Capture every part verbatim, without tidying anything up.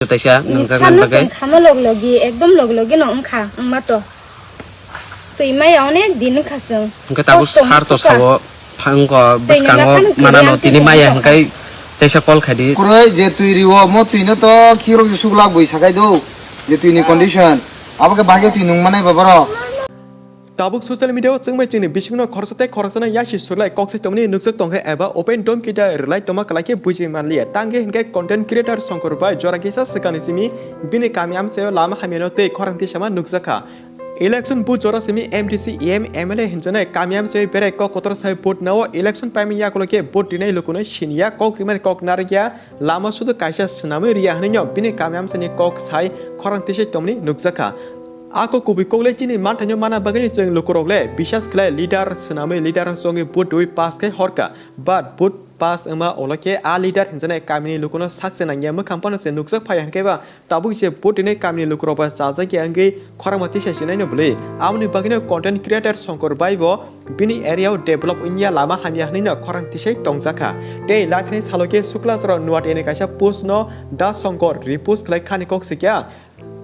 Taisa nwngjak nang bagwi. Samo log logi, ekdom log logi no wngkha, wngma to. Twi maya onek din wngkha chwng. Hwnkhe tabuk sar to sao, phangko bwskango manano tini maya hwnkhe taisa call khai di. Kwrwi je twi riwo, mo twi no to khirok je suglak bwi sakai do, je twi ni condition. Abo khe bahai khe twi nung manai ba borok. Tabuk social media o chwngbai chwngni bisingno khoroksa tei khoroksano yasi surlai kok sai tongmani nukjak tongkha eba open domki da rwlai tongma kwlai khe buji manliya. Tangwi hinkhe content creator Songkor bai jora kisa swkangni simi bini kami amchaio lama hamyano tei khorang tisama nukjakha. Election bu jora simi M D C, E M, M L A hinjane kami amchaio berai kok kotor sai vote nao election paimani yakulo khe vote rinai lukuno siniya kok rimani kok narikya lama sudu kaisa swnamwi riya hwnwi no bini kami amchaini kok sai khorang tisai tongmani nukjakha. Ako kubui koklai chini manthaino mana bagwino chwng lukurok le bisas khlai leader swnamwi leader chongwi vote rwi pass khe horkha, but vote pass wngma ulo khe a leader hinjanai kamini lukuno sakse nangya mwkhang phano se nukjak phaiya hwnkhe ba tabuk se vote rinai kamini lukurok ba chajakya wngwi khorangma tisai sinaino bwlwi. Aboni bagwino content creator Songkor bai bo bini area o develop wngya lama hamya hwnwi no khorang tisai tongjakha. Tei laithani salo khe Suklachoro Nuatiani kaisa post no Da Songkor repost khlai khani kok sikya.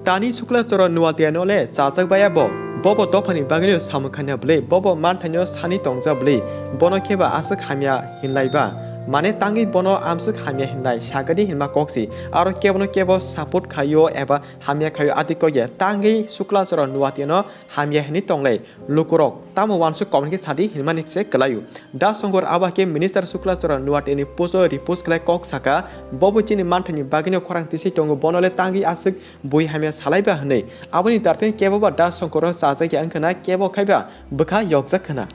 Tani Suklachoro Nuatiano le chajak baya bo. Bobo dophani bagwino samung khaina bwlwi, bobo manthaino sani tongja bwlwi, bono khe ba aswk hamya hinlai ba. Mane tangwi bono amswk hamya hinlai sagadi hinma koksi. Aro kebono kebo support khaio eba hamya khaio ati kokya. Tangwi Suklachoro Nuatiano hamya hinwi tonglai. Lukurok tamo uansuk comment khe sadi hinmani se kwlaio. Da Songkor abo khe Minister Suklachoro Nuatiani post o repost khlai kok saka, bobo chini manthaini bagwino khorang tisai tongo, bono le tangwi aswk bui hamya salai ba hwnwi. Aboni dartini kebo ba Da Songkoro chajak ya wngkhana, kebo khai ba bwkha yokjak khana.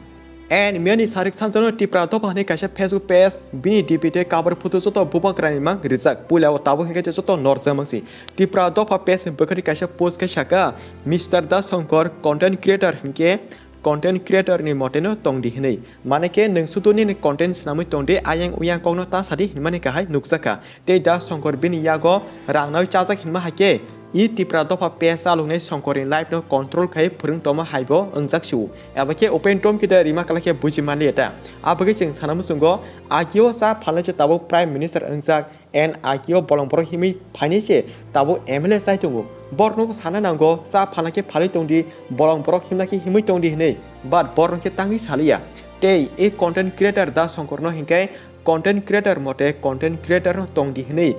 And miyani sarik sanjano Tipra dopha hwnwi kaisa Facebook page, bini D P tei cover photo joto bubagrani mang rijak. Puila o tabuk hwnkhe joto norjak mangsi. Tipra dopha page ni bwkhani kaisa post khe saka, Mister Da Songkor content creator hinkhe content creator ni mote no tongdi hwnwi. Mane khe nwng sudu nini content swnamwi tongdi, ayang uyang kokno ta sadi hinmani kahai nukjakha. Tei Da Songkor bini yago rang nai chajak hinma hai khe, i Tipra dopha page chaloknai Songkorni life no control khai phwrwng tongma hai bo wngjak sio. Abo khe open domki da rima kala khe buji manliya ta. Abagwi chwng sana muchungo, agio cha phalnai se tabuk Prime Minister wngjak, and agio bolong borok himwi phainai se tabuk M L A chai tongo. Borokno bo sana nango, cha phalna khe phalwi tongdi, bolong borok himna khe himwi tongdi hinwi, but borok khe tangwi saliya. Tei e content creator Da Songkorno hinkhe content creator mote content creator no tongdi hinwi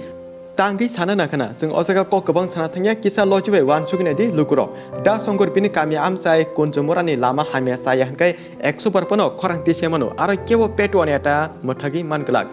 tangwi sana nangkhana. Chwng o jaga kok kwbang sana thangya, kisa logi bai uansugwi naidi lukurok. Da Songkor bini kami amchai Kunjumurani lama hamya chaya hinkhe ekso bar phano khorang tisai mano, aro kebo petuani ata mwthagwi man glak.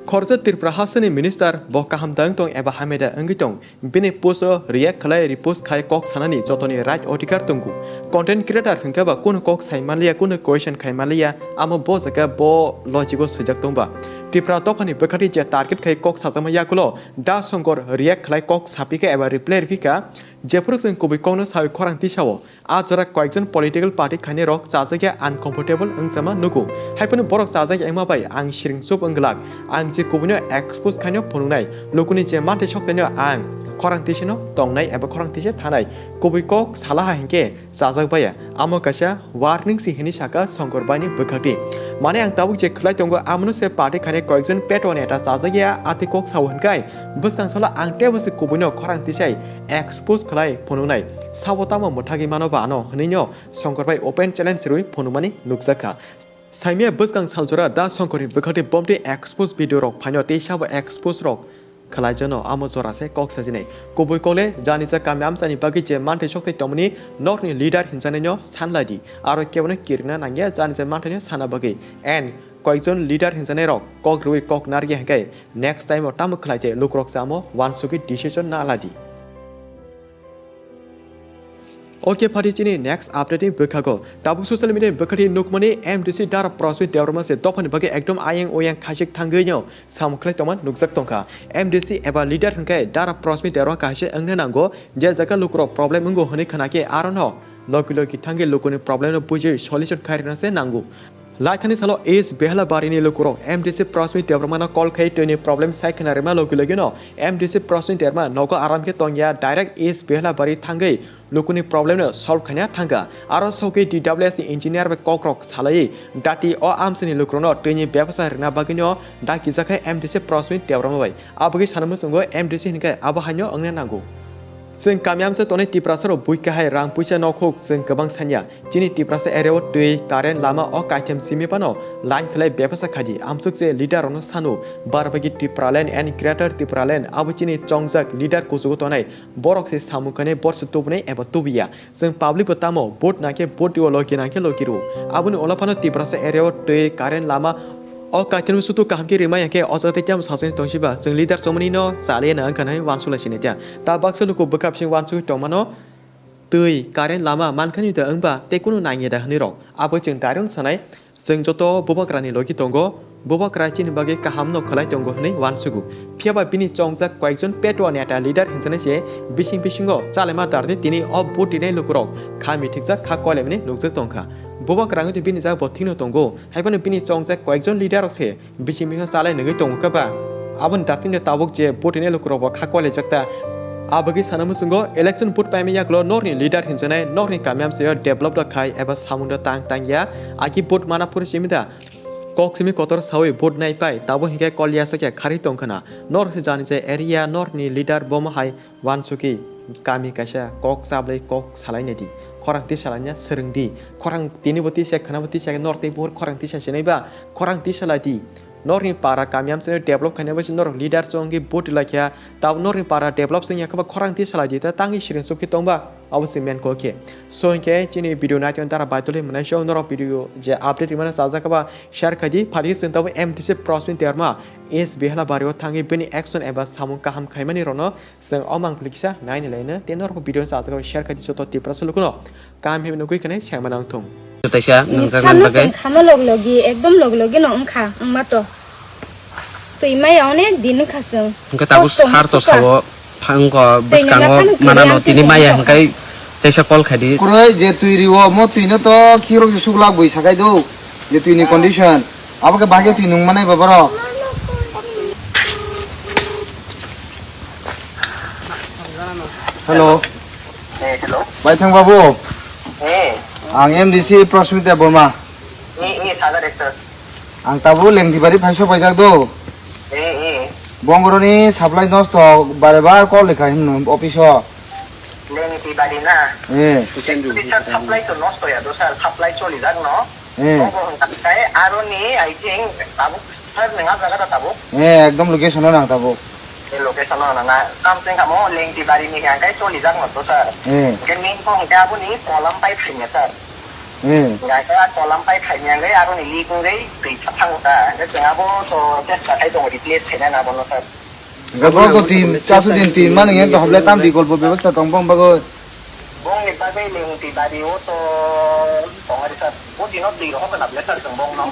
Khoroksa Tripura hasteni minister bo kaham da wng tong eba hamya da wngwi tong, bini post o react khlai repost khai kok sanani jotoni right odhikar tongo. Content creator hinkhe ba kunu kok sai manliya, kunu question khai manliya, amo bo jaga bo logic o swijak tongba. Tripura dophani bwkhati je target khai kok sajakma yakulo Da Songkor react khlai kok sapikha eba reply ripikha, jephuru chwng kubui kokno sawi khorang tisao. A jora koyekjon political party khainai rok chajakya uncomfortable wngchama nugo. Haiphano borok chajakya wngma bai ang siring chup wng glak. Ang je kubuino expose khaino phunuknai. Lukuni je manthai soknaino ang khorang tisino tongnai eba khorang tisa thanai. Kubui kok salaha hinkhe chajak baya. Amo kaisa warning si hinwi saka Songkor baini bwkhakti. Mane ang tabuk je khlai tongo amono se party khainai koyekjon petwa neta chajakya ati kok sao hinkai. Bwskang salo ang teibo se kubuino khorang tisai expose khlai phunuknai. Sabo tamo mwthagwi mano ba ano hwnwino Songkor bai open challenge rwi phunukmani nukjakha. Saimia bwskang saljora Da Songkorni bwkhakni bomtwi expose video rok phaino tei sabo expose rok khlaijano amo jora se kok sajinai. Kubui kokle janisa kami amchani bagwi je manthai sokthai tongmani nokni leader hinjanaino sanlaidi. Aro kebono kirikna nangya janisa manthaino sana bagwi. And koyekjon leader hinjanai rok kok rwi kok narya hinkhe next time o tamo khlaite lukurok chamo wansugwi decision na laidi. Oke phati chini next update ni bwkhago. Tabuk social media ni bwkhati nukmani M D C Dara Prosmit Debbarma se dophani bagwi ekdom ayang oyang khachik thangwi no samung khlai tongma nukjak tongkha. M D C eba leader hinkhe Dara Prosmit Debbarma kaisa wngna nango, je jaga lukurok problem wngo hwnwi khna khe aro no logi logi thangwi lukuni problem no bujui solution khai rwna se nango. Laithani salo East Behlabarini lukurok M D C Prasmi Debbarmano call khai twini problem sai khna rima logi logi no M D C Prasmi Debbarma nogo aram khe tongya, direct East Behlabari thangwi lukuni problem no solve khaina thangkha. Aro sogwi D W S ni engineer bai kokrok salaiwi dati o amsini lukurokno twini bebasa rwna bagwino dakijak khe M D C Prasmi Debbarma bai. Aboni sana muchungo M D C hinkhe abo haino wngna nango. Chwng kami amsa tonwi Tiprasa rok buikha hai rang puisa nokhuk chwng kwbang sanya. Chini Tiprasa area o twi, current, lama o kaitham simi phano line khlai bebasa khaidi. Amsuk se leader rokno sanu, bar bagi Tipraland and Greater Tipraland abo chini chongjak leader kuchugo tonai. Borok se samung khainai, borok se tubunai eba tubuya. Chwng public bo tamo, vote nangkhe vote rio, logi nangkhe logi rio. Aboni ulo phano Tiprasa area o twi, current, lama o kaitham sutu kaham khe rima ya khe o jaga tei tamo sajani tongsi ba. Chwng leader chongmani no chaliya na wngkha nai wansuk lai sini tiya. Ta baksa luku bwkha bising wansugwi tongmano twi, current, lama mankhani da wngba tei kunu nangya da hwnwi rok. Abo chwng direct sanai. Chwng joto bubagrani logi tongo, bubagra chini bagwi kahamno khlai tongo hwnwi uansugo. Phiya ba bini chongjak koyekjon petwa neta leader hinjani se bising bisingo chalaima dardi tini o vote rinai lukurok kha mithikjak, kha koilaimani nukjak tongkha. Bubagra wngwi bini jak bo thikno tongo, haiphano bini chongjak koyekjon leader rok se bising bisingo chalai nugwi tongo khe ba. Aboni dardi no tabuk je vote rinai lukurok bo kha koilaijak ta. Abagwi sana muchungo election vote paimani yagulo norni leader hinjanai norni kami amchaio develop da khai eba samung da tang tang ya, aki vote mana phuru simi da. Kok simi kotor sawi vote nai pai, tabo hinkhe kol yasa khe kharwi tongkhana. Nor se jani je area norni leader bomo hai wansukhi kami kaisa kok chablai kok salai nai di. Khorang tisa laina swrwng di. Khorang tini bo tisa khana bo tisa nor tei buhur khorang tisa sinai ba khorang tisa lai di. Norni para kami amchaino develop khaina bai se norok leader chongwi vote lai kha. Tabo norni para develop swngya khe ba khorang tisa lai di ta tangwi siring chukhi tongba. Abo se main kok khe. So hinkhe chini video naitong dara baitolwi mwnai so norok video je update rimano chajak ba share khai di. Phari chwng tabo M D C Prosmin Debbarma S B Hala bario thangwi bini action eba samung kaham khaimani rokno chwng o mang kliksa naini laino tei norok video chajak ba share khai di joto Tiprasa lukuno kaham himwi nugwi khanai sengma nang thung. Taisa nungjak nang bagwi. Samo log logi ekdom log logi no wngkha wngma to. Twi maya onek din wngkha chwng. Hwnkhe tabuk sar to sao. Phangko bwskango manano tini maya hwnkhe teisa call khaidi. Kuroi je twi riwo mo twino to khirok je suglak bui sakai do. Je twini condition. Abo khe bahai khe twi nung manai ba borok. Hello. Eh, hello. Baithang babu. Eh. Ang M D C Prosmita Debbarma. Eh, eh, sagar sir. Ang tabuk Lengtibari phaiso paijak do. Eh, eh. Bongoroni supply nosto bare bar call lekha himno office o. Lengtibari na? Eh. Actually, sir, supply to nosto ya do, sir. Supply choli jak no. Eh. Bobo hwnka kai aroni, I think, tabuk, sir, nang a jaga da tabuk? Eh, ekdom location o nang tabuk. Eh, location o nang na. Something kamo Lengtibari ni hwnka kai choli jak no to, sir. Eh. Ke main ko hwnka aboni kolam pai phainya, sir. Hmm. Gaisa kolam pai phaimya wngwi aroni leak wngwi twi thango ta. Hwnkhe chwng abo to chesta khai tongo replace khainani abono, sir. Hwnkhe bo to twi chasu din twi mani hwnkhe to hoble tam bikolpo bebostha tong bong bagwi. Bongni bagwi Lengtibari o to tongari, sir. O dino twi rohor khna ble, sir, chwng bongno.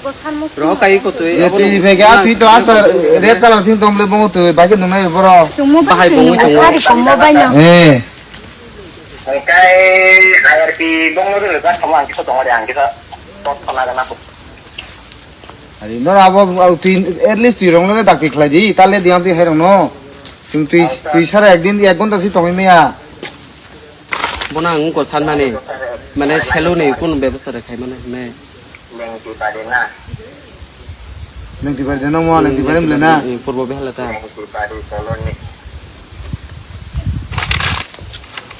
Rohor kai ko twi. Ye twi phege a twi to asa red colour sing tong ble bongo twi bagwi nungnai boro. Bahai bongwi tongo. Sari komo baino. Eh. Hwnkhe I R P bongno rwjak tongma ang kisa tongmani ang kisa tot khna gana. Ari no abo, abo twi at least twi rong le dakti khlai di, ta le di ang twi hai rong no. Chwng twi, twi sara ek din, ek ghonta si tongwi maya. Bono ang wngkha sanmani, mane saloni kunu bebostha rw khai mano hinwi. Lengtibari na. Lengtibari de no mo, Lengtibari mle na. Purbo Behala ta. Lengtibari koloni.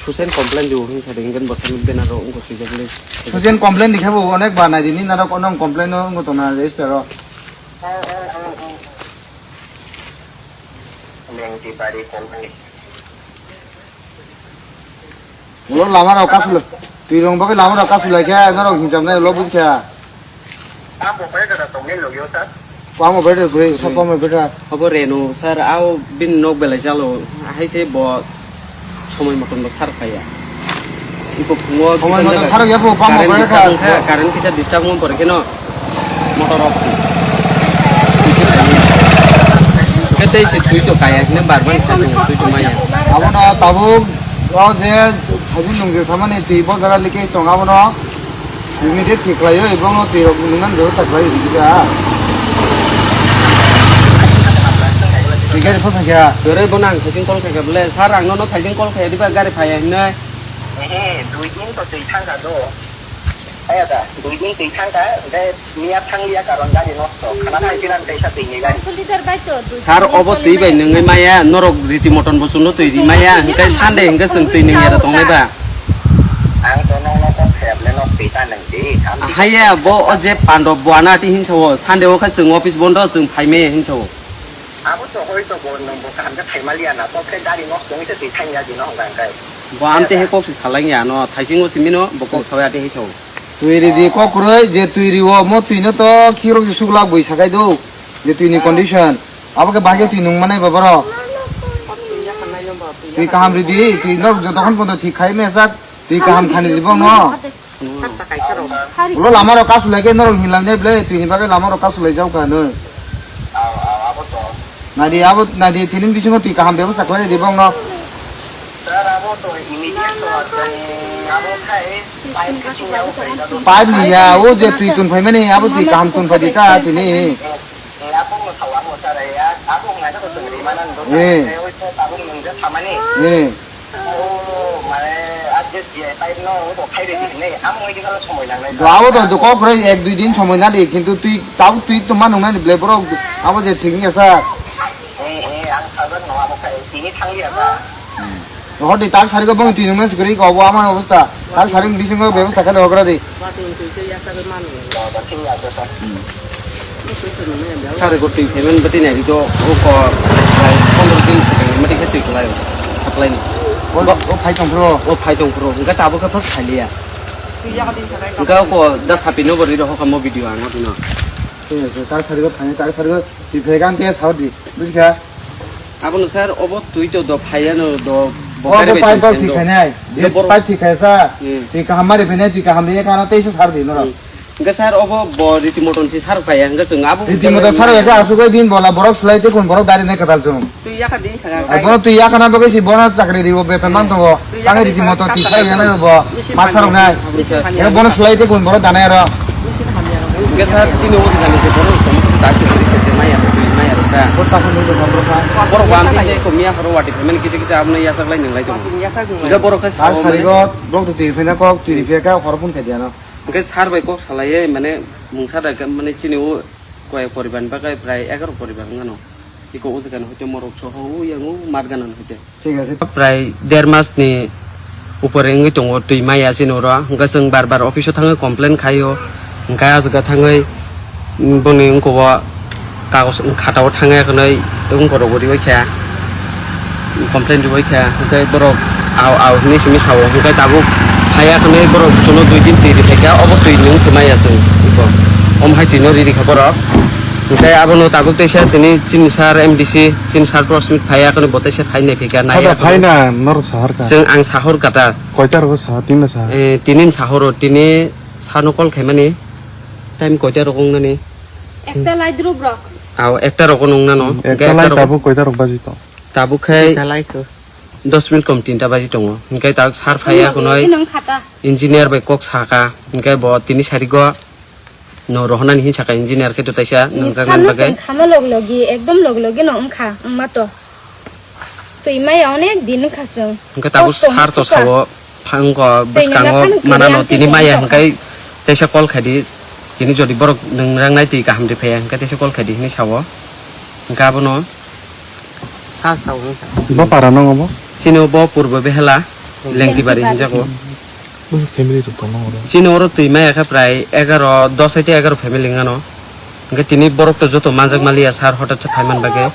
Susen complain di hwn sa de, ingkon bosa ni bena ro wngkha swijak le. Susen complain di khabo onek ba nai di ni narok onong complain no wngkha tongna register ro. Lengtibari koloni. Ulo lama rok kasu lai. Twi rong bagwi lama rok kasu lai khe norok hinjam nai ulo buji kha. Tamo bai da tong ni logio ta. Pamo bai da gre sa pamo bai da. Abo Renu sir, ao bini nok belai jalo. Hai se bo somoi moton bo sar phaiya. Iko phungo somoi moton sar ya bo pamo bai da. Current kisa disturb mo pore keno. Motor off si. Kete si twi to kaya hine bar bar sa twi to maya. Abono tabuk o je sajin nung je samani twi bo jaga leakage tong abono. Immediate thik khlaio, ebongno twi rok nungnan bebosta khlai rwdi kha. Twi gari phano kha. Kwrwi bono ang thaising call khaikha bole, "Sir, ang nono thaising call khaiya diba gari phaiya hinwi?" Ehe, dui din to twi thangkha do. Aya da, dui din twi thangkha, de miya thangliya karon gari nosto. Khana thangsilan teisa twi ni gari. Sir, obo twi bai nungwi maya, norok riti moton bo chwngno twi ri maya, hinkhe Sunday hinkhe chwng twi nungya da tongnai ba? Ang to nokno kok khayable nok twi ta nang di. Haya, bo o je Pandop bo ana ati hinsa o, Sunday o khe chwng office bondo, chwng phai maya hinsa o. Abo to hoi to bo nwng bo kaham khe phai maliya na, to khe gari nosto wngwi se twi thangya di no hwnka hwnkhe. Bo amte he kok se salangya no, thaisingo simino, bo kok sawi ati hinsa o. Twi ridi kok kwrwi, je twi rio, mo twi no to khirok se suglak bui sakai do, je twi ni condition. Abo khe bahai khe twi nung manai ba borok. Twi kaham ridi, twi norok jotokhon pondo thik khai mesa, twi kaham khani ribong no. Ulo lama rok kasu lai khe norok hinlai nai ble, twi ni bagwi lama rok kasu lai jao kha nw. Nadi abo, nadi tini bisingo twi kaham bebosta khlai ribong no. Pipe ni ya, o je twi tun phaimani, abo twi kaham tun phai di ta tini. Eh. Eh. Bo abo to kok kwrwi ek dui din somoi na di, kintu twi tabuk twi tongma nung nani ble borok abo je thik wngya sa. Hor di tak sari ko bong twi nung nani kwrwi ko bo ama obostha. Tak sari bisingo bebosta khe logra di. Sari ko twi payment bati nai to o ko pondro din se mati khe twi klai supply ni. O, o phai tong phro. O phai tong phro. Hingke tabuk khe phak khaliya. Hingke o ko da sapi no bori roho kamo video ang bino. Twi sari ko phai, tak sari ko twi phai kan te sa di. Buji kha? Abono sir, obo twi to do phaiya no do. Obo pipe bo thik khainai. Je pipe thik khaisa. Hmm. Twi kaham mari phainai, twi kaham riya kana teisa sar di norok. Hmm. Hingke sir, obo bo riti moton si sar phaiya, hingke chwng abo riti moton sar ya asuk bai bin bola borok slai te kun borok dari nai katal chwng. Twi yakha di saka. Bono twi yakha na bagwi si bono chakri ribo beton man tongo. Twi yakha di saka. Tang riti moton twi sar ya na bo. Masarok nai. Hingke bono slai te kun borok danai aro. Hingke sir, chini o jagani je borok tongma khe tak khe ri khe je maya rok, maya rok da. Borok wan khe je ko miya horo wati phaimani kisa kisa abono yachak lai nung lai tongo. Hingke borok khe tak sabo sari mane go, borok to twi phai na kok, twi phai kha horo phone khe diya no. Hingke sir bai kok salai ye mane mungsa da khe mane chini o koi poriban bagwi prai egaroh poriban wngano. Iko o jagani hoite morok soho o yang o mat gana hoite. Thik ase. Prai der mas ni upore wngwi tongo twi maya chini oro. Hingke chwng bar bar office o thangwi complain khaio. Hingke ah jaga thangwi, mm, boni wngkok o kagoj khata o thangwi khwnwi wngkok rok bo riwi kha. Complain riwi kha. Hingke borok au au hinwi simi sao. Hingke tabuk haya khwnwi borok chwngno dui din twi riphai kha. Obo twi nwng se maya chwng. Iko. Om hai twi no riri kha borok. Hingke abono tabuk teisa tini chini sir M D C, chini sir Prosmit phaiya, kono bo teisa phai nai phika, nai phai na, norok sahar ka? Chwng ang sahor kata. Koita rogo sahar, tini na sahar? Eh, tini sahoro, tini sano call khaimani, time koita rogo wngnani? Ekta lai dru brok. Aw, ekta rogo wngnano. Hmm, hingke ekta lai ekta rogo tabuk koita rok baji to? Tabuk khai. Ekta lai ko. Dos minute kom tinta baji tongo. Hingke tabuk sir phaiya, kono engineer bai kok saka. Hingke bo tini sarigo. No rohonani hin saka engineer khe to taisa nangjaknani bagwi. Sama log logi, ekdom log logi no wngkha, wngma to. Twi maya onek din wngkha chwng. Hwnkhe tabuk sir to sao phangko bwskango manano tini maya hwnkhe taisa call khaidi. Tini jodi borok nwngnai twi kaham di phaiya hwnkhe taisa call khaidi hinwi sao. Hwnkhe abono. Sir sao hwnkha. Bo para nang obo? Chini bo Purbo Behela, Lengtibari hinjago. Bwswk family rok tongo oro? Chini oro twi maya khe prai egaro, dos hai tei egaro family wngano. Hwnkhe tini borok to joto manjak maliya sir hotat se phaiman bagwi.